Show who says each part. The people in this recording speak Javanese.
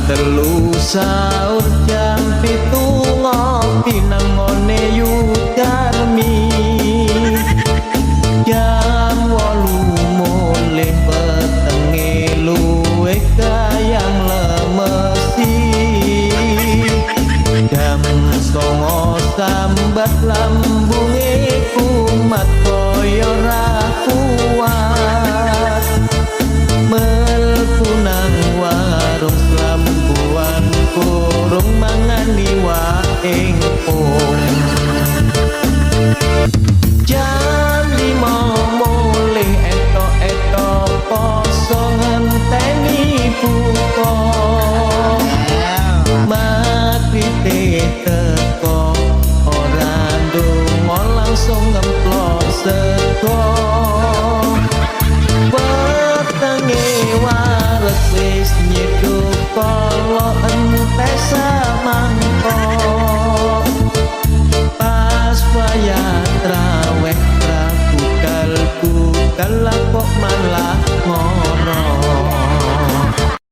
Speaker 1: 3 sahur jam 7 ngopi nang ngone Yudarmi. Jam 8 mulih wetenge luwe gayang lemesi. Jam 9 sambat lambunge kumat kaya ra kuat. Mlebu nang warung slambuan kurung mangan iwak ing